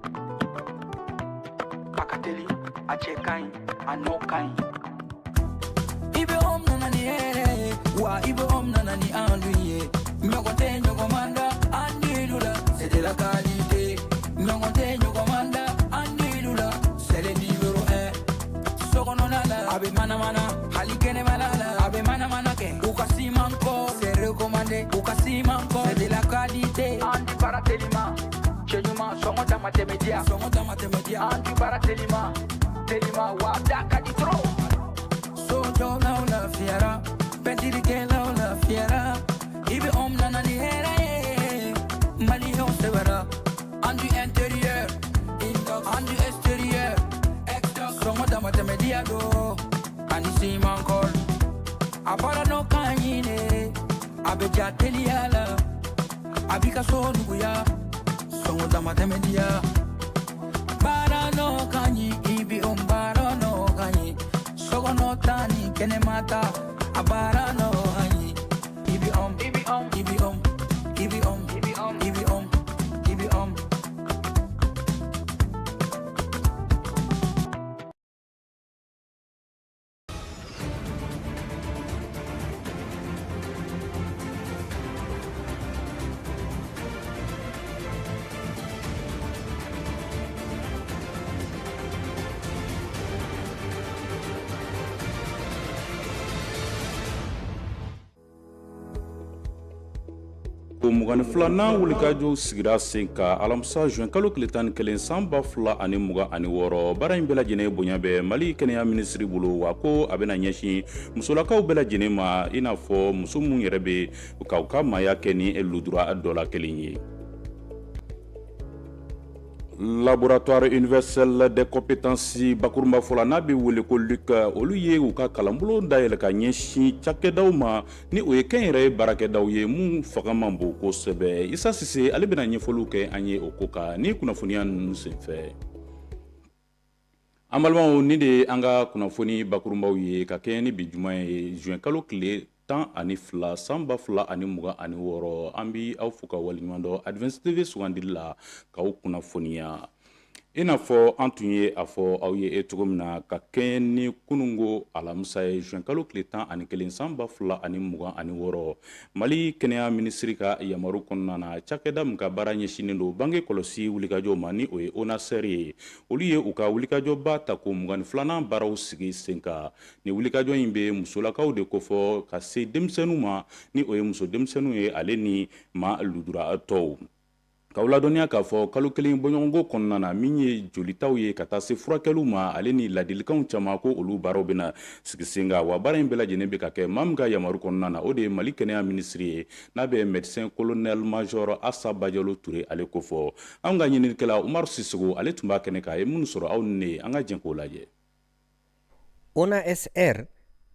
A ka teli, a cɛ ka ɲi, a nɔ ka ɲi. I bɛ home nana ni hɛrɛ ye wa, i bɛ home nana ni enduit ye. Ɲɔgɔn tɛ ɲɔgɔn man da enduit la, c'est de la qualité. Ɲɔgɔn tɛ ɲɔgɔn man da enduit la, c'est le numéro 1. Sokɔnɔna la, a bɛ manamana, hali kɛnɛmana la, a bɛ manamana kɛ. U ka siman kɔ, c'est recommandé. U ka siman kɔ, c'est de la qualité. Enduit baara telima, cɛ ɲuman, sɔngɔ dama tɛmɛ diya, sɔngɔ dama tɛmɛ diya. Enduit baara telima telima wa, da ka di trop. Sojɔlaw lafiyara, pɛntirikɛlaw lafiyara. I bɛ home nana ni hɛrɛ ye, maliyɛnw sɛbɛra. Enduit intérieur, enduit extérieur, sɔngɔ dama tɛmɛ diya don ani siman kɔl. A baara nɔ ka ɲi de, a bɛ ja teliya la, a b'i ka so nuguya, sɔngɔ dama tɛmɛ diya. Baara nɔ ka ɲi, i bi o baara nɔ ka ɲi, sokɔnɔ ta ni kɛnɛma ta, a baara nɔ ka ɲi. I bi home, i bi home, i bi home, i bi home, i bi home, i bi home, i bi home. Ko 22nan wulikajɔw sigira sen kan alamisa juin kalo tile 11 san 2026. Baara in bɛɛ lajɛlen bonya bɛ Mali kɛnɛya minisiri bolo wa, ko a bɛna ɲɛsin musolakaw bɛɛ lajɛlen ma, i n'a fɔ muso minnu yɛrɛ bɛ ka u ka maaya kɛ ni lujura dɔ la kelen ye. Laboratoire universel des compétences, bakurunba fɔ la, n'a bɛ wele ko LUC, olu ye u ka kalanbulon dayɛlɛ ka ɲɛsin cakɛdaw ma, ni o ye kɛnyɛrɛye baarakɛdaw ye mun fanga man bon kosɛbɛ. Isa Sise, ale bɛna ɲɛfɔliw kɛ an ye o ko kan ni kunnafoniya ninnu senfɛ. An balimaw, nin de ye an ka kunnafoni bakurunbaw ye ka kɛɲɛ ni bi juma ye, juin kalo tile 12 san 2026. An bɛ aw fo ka waleɲuman dɔn Advance TV sugandili la k'aw kunnafoniya. I n'a fɔ an tun ye a fɔ aw ye cogo min na, ka kɛɲɛ ni kununko alamisa ye, juin kalo tile 11 san 2026, Mali kɛnɛya minisiri ka yamaru kɔnɔna na, cakɛda min ka baara ɲɛsinnen don bange kɔlɔsi wulikajɔ ma, ni o ye ONASR ye, olu ye u ka wulikajɔba ta ko 22nan baaraw sigi sen kan. Ni wulikajɔ in bɛ musolakaw de kofɔ ka se denmisɛnninw ma, ni o ye muso denmisɛnninw ye, ale ni maa lujuratɔw. K'aw ladɔnniya k'a fɔ kalo kelen bɔɲɔgɔnko kɔnɔna na, min ye jolitaw ye ka taa se furakɛliw ma, ale ni ladilikanw caman, ko olu baaraw bɛna sigi sen kan. Wa baara in bɛɛ lajɛlen bɛ ka kɛ maa min ka yamaru kɔnɔna na, o de ye Mali kɛnɛya minisiri ye, n'a bɛ médecin colonel major Asa Bajalo Ture ale kofɔ. Anw ka ɲininikɛla Umaru Sisoko, ale tun b'a kɛnɛ kan, a ye minnu sɔrɔ, aw ni ne, an ka jɛn k'o lajɛ. ONASR,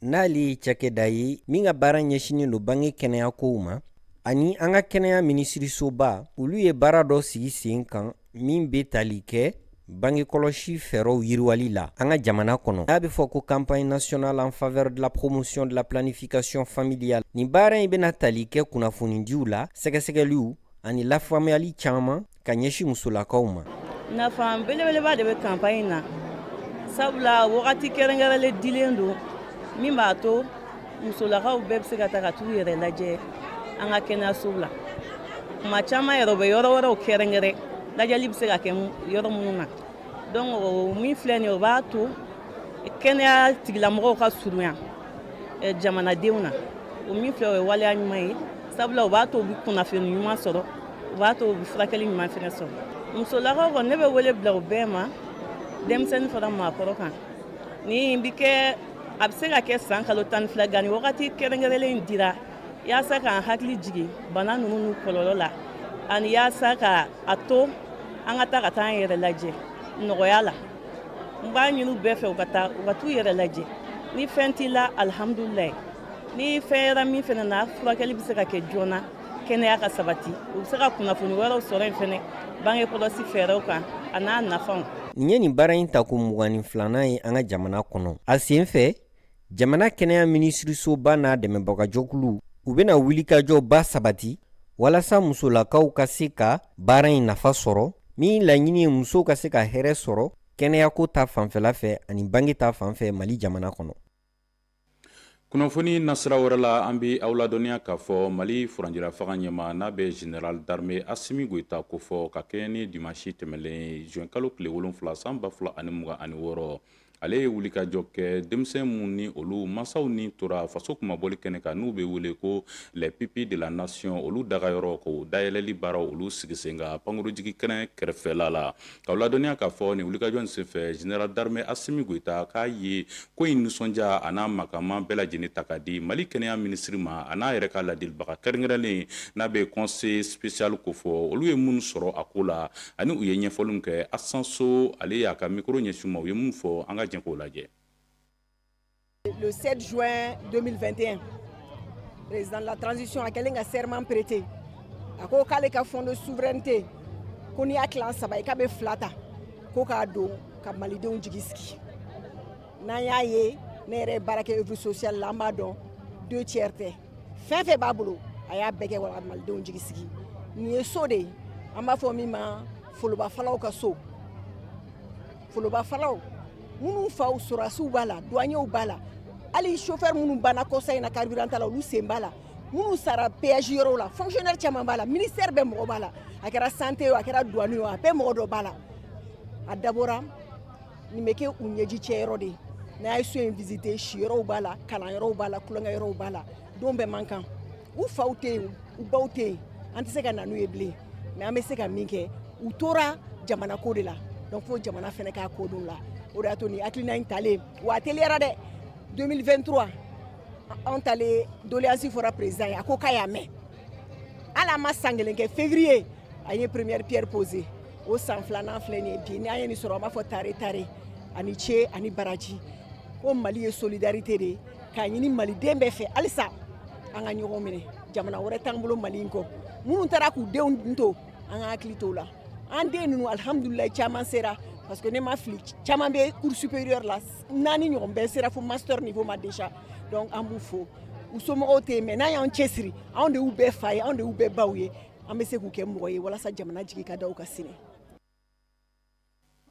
n'ale ye cakɛda ye min ka baara ɲɛsinnen don bange kɛnɛya kow ma, ani an ka kɛnɛya minisirisoba, olu ye baara dɔ sigi sen kan min bɛ tali kɛ bangekɔlɔsi fɛɛrɛw yiriwali la an ka jamana kɔnɔ, n'a bɛ fɔ ko campagne nationale en faveur de la promotion de la planification familiale. Nin baara in bɛna tali kɛ kunnafonidiw la, sɛgɛsɛgɛliw ani lafaamuyali caman ka ɲɛsin musolakaw ma. Nafa belebeleba de bɛ campagne na, sabula wagati kɛrɛnkɛrɛnlen dilen don min b'a to musolakaw bɛɛ bɛ se ka taa ka t'u yɛrɛ lajɛ an ka kɛnɛyasow la. Kuma caman yɛrɛ, u bɛ yɔrɔ wɛrɛw kɛrɛnkɛrɛn lajɛli bɛ se ka kɛ yɔrɔ minnu na. Donc o min filɛ nin ye, o b'a to kɛnɛya tigilamɔgɔw ka surunya jamanadenw na. O min filɛ, o ye waleya ɲuman ye, sabula o b'a to u bɛ kunnafoni ɲuman sɔrɔ, o b'a to u bɛ furakɛli ɲuman fɛnɛ sɔrɔ. Musolakaw kɔni, ne bɛ wele bila u bɛɛ ma, denmisɛnnin fara maakɔrɔ kan. Nin bɛ kɛ, a bɛ se ka kɛ san kalo 12, nka nin wagati kɛrɛnkɛrɛnlen in dira yaasa k'an hakili jigin bana ninnu n'u kɔlɔlɔ la, ani yaasa ka a to an ka taa ka taa an yɛrɛ lajɛ nɔgɔya la. N b'a ɲini u bɛɛ fɛ, u ka taa, u ka t'u yɛrɛ lajɛ. Ni fɛn t'i la, alihamudulilayi. Ni fɛn yɛrɛ min fɛnɛ na, furakɛli bɛ se ka kɛ joona, kɛnɛya ka sabati. U bɛ se ka kunnafoni wɛrɛw sɔrɔ yen fɛnɛ bange kɔlɔsi fɛɛrɛw kan a n'a nafaw. Nin ye nin baara in tako 22nan ye an ka jamana kɔnɔ. A sen fɛ, jamana kɛnɛya minisirisoba n'a dɛmɛbagajɛkulu, u bɛna wulikajɔba sabati walasa musolakaw ka se ka baara in nafa sɔrɔ. Min laɲini ye musow ka se ka hɛrɛ sɔrɔ kɛnɛyako ta fanfɛla fɛ ani bange ta fan fɛ Mali jamana kɔnɔ. Kunnafoni nasira wɛrɛ la, an bɛ aw ladɔnniya k'a fɔ Mali furancɛla fanga ɲɛmaa, n'a bɛ général d'armée Asimi Goyita kofɔ, ka kɛɲɛ ni dimanche tɛmɛlen juin kalo tile 7 san 2026, ale ye wulikajɔ kɛ denmisɛn minnu ni olu masaw ni tora faso kunmabɔli kɛnɛ kan, n'u bɛ wele ko les pupilles de la nation, olu dagayɔrɔ ko dayɛlɛli baaraw olu sigi sen kan pankurujigi kɛnɛ kɛrɛfɛla la. K'aw ladɔnniya k'a fɔ nin wulikajɔ in senfɛ, général d'armée Asimi Goyita k'a ye ko in nisɔndiya a n'a makama bɛɛ lajɛlen ta ka di Mali kɛnɛya minisiri ma, a n'a yɛrɛ ka ladilibaga kɛrɛnkɛrɛnlen, n'a bɛ conseiller spécial kofɔ. Olu ye minnu sɔrɔ a ko la ani u ye ɲɛfɔli kɛ, Asanso ale y'a ka micro ɲɛsin ma, u ye mun fɔ, an ka jɛ k'o lajɛ. Le 7 juin 2021, président de la transition a kɛlen ka serment prêté, a ko k'ale ka fonds de souveraineté, ko n'i y'a tilan saba ye, k'a bɛ fila ta ko k'a don ka malidenw jigi sigi. N'an y'a ye, ne yɛrɛ ye baara kɛ œuvre sociale la, an b'a dɔn deux tiers tɛ. Fɛn fɛn b'a bolo, a y'a bɛɛ kɛ wa malidenw jigi sigi. Nin ye so de ye, an b'a fɔ min ma folobafalaw ka so. Folobafalaw minnu faw sɔrɔdasiw b'a la, douaniers b'a la, hali chauffeur minnu banna kɔsa in na carburant ta la, olu sen b'a la, minnu sara péage yɔrɔw la, fonctionnaire caman b'a la, ministère bɛɛ mɔgɔ b'a la, a kɛra santé o, a kɛra douane o, a bɛɛ mɔgɔ dɔ b'a la. A dabɔra nin bɛ kɛ u ɲɛji cɛ yɔrɔ de ye. N'a ye so in visiter, siyɔrɔw b'a la, kalanyɔrɔw b'a la, tulonkɛyɔrɔw b'a la. Don bɛɛ man kan, u faw tɛ yen, u baw tɛ yen, an tɛ se ka na n'u ye bilen, mais an bɛ se ka min kɛ, u tora jamana ko de la. Donc fo jamana fana k'a ko don la. O de y'a to nin hakilina in talen wa, a teliyara dɛ. 2023 anw talen doléance fɔra président ye, a ko k'a y'a mɛn. Hali an ma san kelen kɛ, février a ye première pierre posée. O san filanan filɛ nin ye bi. Ni an ye nin sɔrɔ, an b'a fɔ tare tare ani ce ani baraji. Ko Mali ye solidarité de ye, k'a ɲini maliden bɛɛ fɛ halisa an ka ɲɔgɔn minɛ. Jamana wɛrɛ t'an bolo Mali in kɔ. Minnu taara k'u denw to, an ka hakili t'o la. An den ninnu, alihamudulilayi, caman sera, parce que ne ma fili, caman bɛ cours supérieur la, naani ɲɔgɔn bɛɛ sera fo master niveau ma déjà. Donc an b'u fo. U somɔgɔw tɛ yen, mais n'an y'an cɛsiri, anw de y'u bɛɛ fa ye, anw de y'u bɛɛ baw ye, an bɛ se k'u kɛ mɔgɔ ye walasa jamana jigi ka da u ka sini.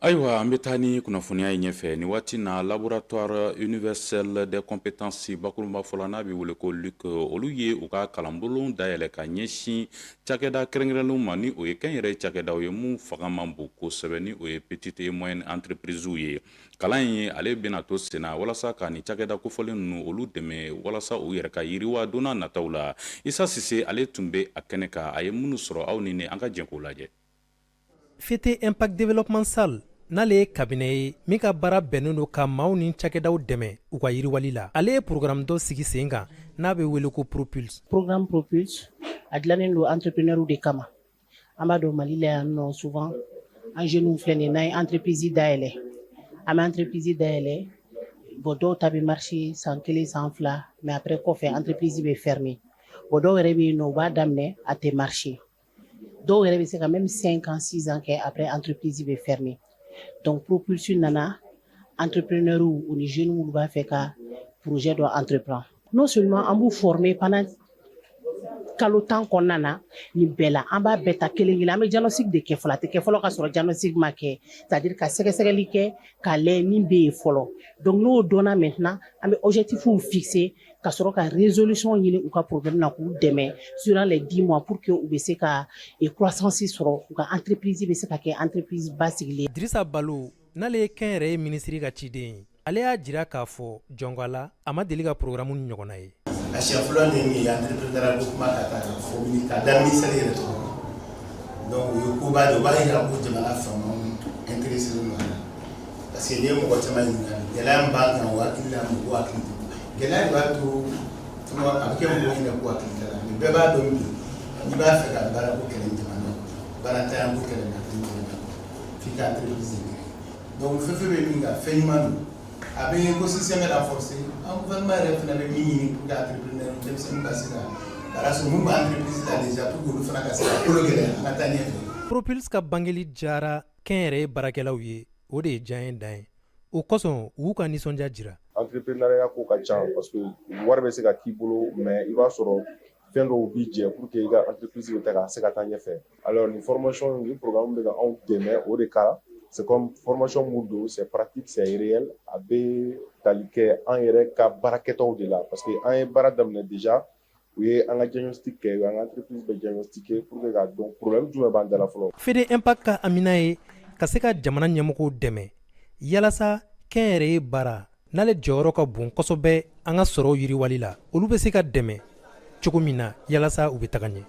Ayiwa, an bɛ taa ni kunnafoniya ye ɲɛfɛ. Nin waati na, Laboratoire universel des compétences, bakurunba fɔlɔ, n'a bɛ wele ko LUC, olu ye u ka kalanbulon dayɛlɛ ka ɲɛsin cakɛda kɛrɛnkɛrɛnnenw ma, ni o ye kɛnyɛrɛye cakɛdaw ye mun fanga man bon kosɛbɛ, ni o ye petite et moyenne entreprise ye. Kalan in ale bɛna to senna walasa ka nin cakɛda kofɔlen ninnu olu dɛmɛ walasa u yɛrɛ ka yiriwa don n'a nataw la. Isa Sise, ale tun bɛ a kɛnɛ kan, a ye minnu sɔrɔ, aw ni ne, an ka jɛ k'o lajɛ. FT Impact Développement SAL, n'ale ye cabinet ye min ka baara bɛnnen don ka maaw ni cakɛdaw dɛmɛ u ka yiriwali la, ale ye programme dɔ sigi sen kan n'a bɛ wele ko Propulse. Programme Propulse, a dilannen don entrepreneur de kama. An b'a dɔn Mali la yan nɔ, souvent an jeunes filɛ nin ye, n'an ye entreprise dayɛlɛ, an bɛ entreprise dayɛlɛ, bon, dɔw ta bɛ marcher san kelen, san 2, mais après kɔfɛ entreprise bɛ fermer. Bon, dɔw yɛrɛ bɛ yen nɔ, u b'a daminɛ, a tɛ marcher. Dɔw yɛrɛ bɛ se ka même 5 ans, 6 ans kɛ, après entreprise bɛ fermer. Donc Propulse nana entrepreneurs u ni jeunes minnu b'a fɛ ka projet dɔ entreprendre, non seulement an b'u former pendant kalo 10 kɔnɔna na, nin bɛɛ la an b'a bɛɛ ta kelen kelen, an bɛ diagnostic de kɛ fɔlɔ. A tɛ kɛ fɔlɔ ka sɔrɔ diagnostic ma kɛ, c'est à dire ka sɛgɛsɛgɛli kɛ k'a lajɛ min bɛ yen fɔlɔ. Donc n'o dɔnna, maintenant an bɛ objectifs fixer ka sɔrɔ ka résolution ɲini u ka problème na, k'u dɛmɛ durant les 10 mois pour que u bɛ se ka croissance sɔrɔ, u ka entreprise bɛ se ka kɛ entreprise basigilen. Dirisa Balo, n'ale ye kɛnyɛrɛye minisiri ka ciden ye, ale y'a jira k'a fɔ jɔnkala a ma deli ka programme ni ɲɔgɔnna ye. A siɲɛ fɔlɔ ni nin ye entrepreneuriat ko kuma ka taa ka fɔ ka da ministère yɛrɛ tɔgɔ. Donc o ye koba de ye, o b'a yira ko jamana faamaw intéressé don a la, parce que n'i ye mɔgɔ caman ɲininka, gɛlɛya min b'an kan, o hakili la, mɔgɔw hakili tɛ. Gɛlɛya de b'a to a bɛ kɛ mɔgɔw ɲɛna ko hakili t'a la, mais bɛɛ b'a dɔn bi, n'i b'a fɛ ka baarako kɛlɛ ni jamana kɔnɔ, baaratanya ko kɛlɛ ni jamana kɔnɔ, f'i ka entreprise de créer. Donc fɛn fɛn bɛ min kan, fɛn ɲuman don, a bɛ écosystème renforcer. An gouvernement yɛrɛ fana bɛ min ɲini pour que entrepreneur denmisɛnninw ka se ka baara sɔrɔ, mun bɛ entreprise la déjà, pour que olu fana ka se ka kolo gɛlɛya, an ka taa ɲɛfɛ. Propulse ka bangeli diyara kɛnyɛrɛye baarakɛlaw ye, o de ye diya dan ye. O kosɔn u y'u ka nisɔndiya jira. Entrepreneuriat ko ka ca, parce que wari bɛ se ka k'i bolo, mais i b'a sɔrɔ Fɛn dɔw b'i jɛ pour que i ka entreprise bɛ ta ka se ka taa ɲɛfɛ. Alors nin formation, nin programme bɛ ka anw dɛmɛ o de kara. C'est comme formation mun don, c'est pratique, c'est réel. A bɛ tali kɛ an yɛrɛ ka baarakɛtaw de la, parce que an ye baara daminɛ déjà, u ye an ka diagnostic kɛ, u y'an ka entreprise bɛɛ diagnostiquer pour que k'a dɔn problème jumɛn b'an da la fɔlɔ. Fede Impact ka amina ye ka se ka jamana ɲɛmɔgɔw dɛmɛ yalasa kɛnyɛrɛye baara n'ale jɔyɔrɔ ka bon kosɛbɛ an ka sɔrɔw yiriwali la, olu bɛ se ka dɛmɛ cogo min na yalasa u bɛ taga ɲɛ.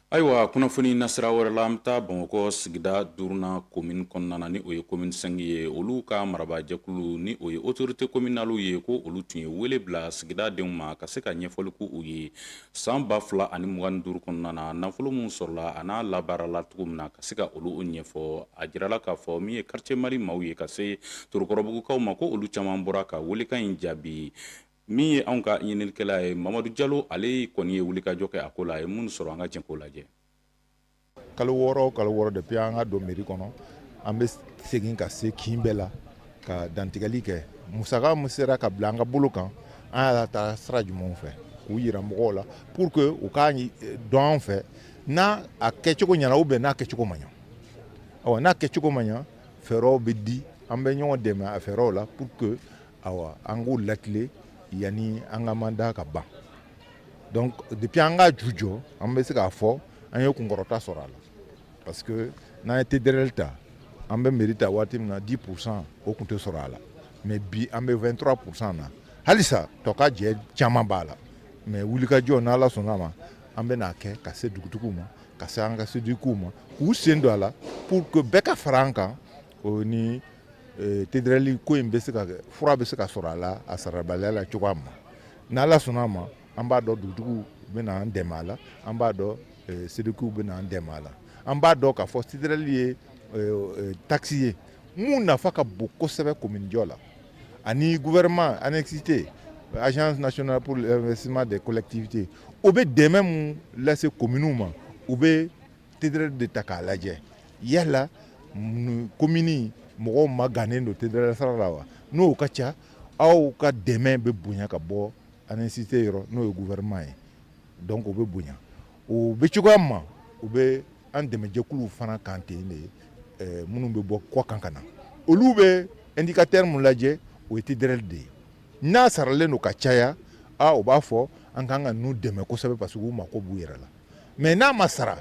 Ayiwa, kunnafoni nasira wɛrɛ la, an bɛ taa Bamakɔ sigida duurunan commune kɔnɔna na, ni o ye commune 5 ye. Olu ka marabaajɛkulu, ni o ye autorité communale ye, ko olu tun ye wele bila sigida denw ma ka se ka ɲɛfɔli k'u ye san 2025 kɔnɔna na, nafolo min sɔrɔla a n'a labaarala cogo min na, ka se ka olu ɲɛfɔ. A jirala k'a fɔ min ye quartier Mali maaw ye ka se Torokɔrɔbugukaw ma, ko olu caman bɔra ka welekan in jaabi. Min ye anw ka ɲininikɛla ye, Mamadu Jalo, ale kɔni ye wulikajɔ kɛ a ko la. A ye mun sɔrɔ? An ka jɛ k'o lajɛ. Kalo 6 o kalo 6, depuis an ka don mairie kɔnɔ, an bɛ segin ka se kin bɛɛ la ka dantigɛli kɛ musaka min sera ka bila an ka bolo kan, an y'a ta sira jumɛnw fɛ, k'u yira mɔgɔw la pour que u k'a dɔn an fɛ n'a a kɛcogo ɲɛna ou bien n'a kɛcogo ma ɲa. Awa, n'a kɛcogo ma ɲa, fɛɛrɛw bɛ di, an bɛ ɲɔgɔn dɛmɛ a fɛɛrɛw la pour que awa an k'u lakile yanni an ka mandat ka ban. Donc depuis an ka ju jɔ, an bɛ se k'a fɔ an ye kunkɔrɔta sɔrɔ a la, parce que n'an ye TDRL ta, an bɛ mairie ta waati min na, 10 % o tun tɛ sɔrɔ a la, mais bi an bɛ 23 % na. Halisa tɔ ka jɛ caman b'a la, mais wulikajɔ, n'Ala sɔnna ma, an bɛ n'a kɛ ka se dugutigiw ma, ka se an ka SEDUC ma, k'u sen don a la pour que bɛɛ ka fara an kan. O ni TDRL ko in bɛ se ka fura bɛ se ka sɔrɔ a la, a sarabaliya la cogoya min na, n'Ala sɔnna a ma, an b'a dɔn dugutigiw bɛ na an dɛmɛ a la, an b'a dɔn SEDUC bɛ na an dɛmɛ a la. An b'a dɔn k'a fɔ TDRL ye taxe ye mun nafa ka bon kosɛbɛ commune jɔ la, ani gouvernement ANECIT, Agence nationale pour l'investissement des collectivités, o bɛ dɛmɛ mun lase communes ma, u bɛ TDRL de ta k'a lajɛ yala commune mɔgɔw ma gannen don TDRL sara la wa. N'o ka ca, aw ka dɛmɛ bɛ bonya ka bɔ ANECIT yɔrɔ, n'o ye gouvernement ye. Donc o bɛ bonya, o bɛ cogoya min ma, u bɛ an dɛmɛjɛkuluw fana kan ten de, minnu bɛ bɔ kɔ kan ka na, olu bɛ indicateur mun lajɛ, o ye TDRL de ye. N'a saralen don ka caya, a o b'a fɔ an kan ka ninnu dɛmɛ kosɛbɛ parce que u mako b'u yɛrɛ la. Mais n'a ma sara,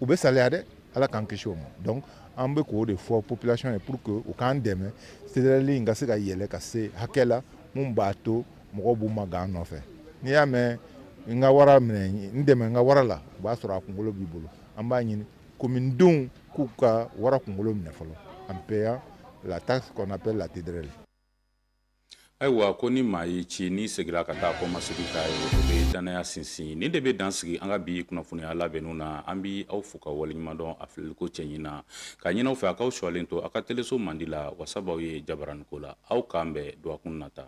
u bɛ salaya dɛ, Ala k'an kisi o ma. Donc an bɛ k'o de fɔ population ye pour que u k'an dɛmɛ, TDRL in ka se ka yɛlɛ ka se hakɛ la mun b'a to mɔgɔw b'u ma gan nɔfɛ. N'i y'a mɛn n ka wara minɛ, n dɛmɛ n ka wara la, o b'a sɔrɔ a kunkolo b'i bolo. An b'a ɲini commune denw k'u ka wara kunkolo minɛ fɔlɔ en payant la taxe qu'on appelle la TDRL. Ayiwa, ko ni maa y'i ci, n'i seginna ka taa kɔmasegin k'a ye, o bɛ danaya sinsin. Nin de bɛ dan sigi an ka bi kunnafoniya labɛnniw na. An bi aw fo ka waleɲuman dɔn a filɛliko cɛɲi na, ka ɲini aw fɛ a k'aw sɔlen to a ka teleso mandi la. Wasabaw ye jabaraniko la, aw k'an bɛn dɔgɔkun nata.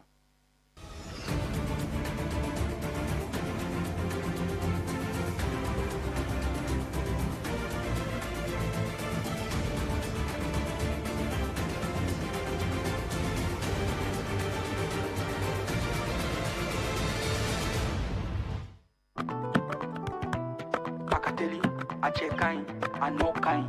A ka teli, a cɛ ka ɲi, a nɔ ka ɲi.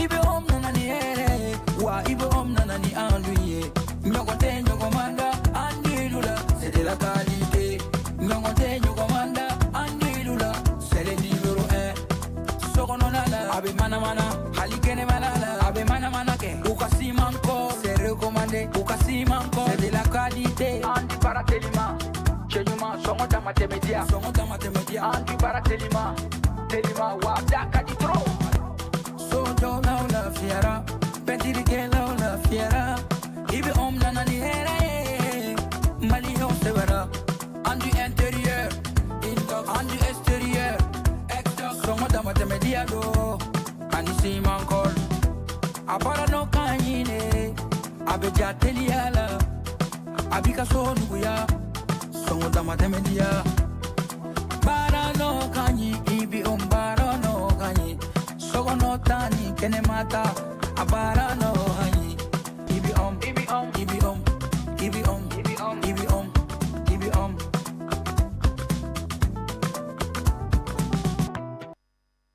IBM nana ni hɛrɛ ye wa, IBM nana ni enduit ye. Ɲɔgɔn tɛ ɲɔgɔn man da enduit la, c'est de la qualité. Ɲɔgɔn tɛ ɲɔgɔn man da enduit la, c'est le numéro 1. Sokɔnɔna la, a bɛ manamana, hali kɛnɛmana la, a bɛ manamana kɛ. U ka ciment kɔ, c'est recommandé. U ka ciment kɔ, c'est de la qualité. Enduit baara telima, cɛ ɲuman, sɔngɔ dama tɛmɛ diya, sɔngɔ dama tɛmɛ diya. Enduit baara telima telima wa, da ka di trop. Sojɔlaw lafiyara, pɛntirikɛlaw lafiyara. IBM nana ni hɛrɛ ye, maliyɛnw sɛbɛra. Enduit intérieur, enduit extérieur, sɔngɔ dama tɛmɛ diya do, ani ciment colle. A baara nɔ ka ɲi de, a bɛ ja teliya la, a b'i ka so nuguya, sɔngɔ dama tɛmɛ diya. Baara nɔ ka ɲi, IBM baara nɔ ka ɲi, sokɔnɔ ta ni kɛnɛma ta, a baara nɔ.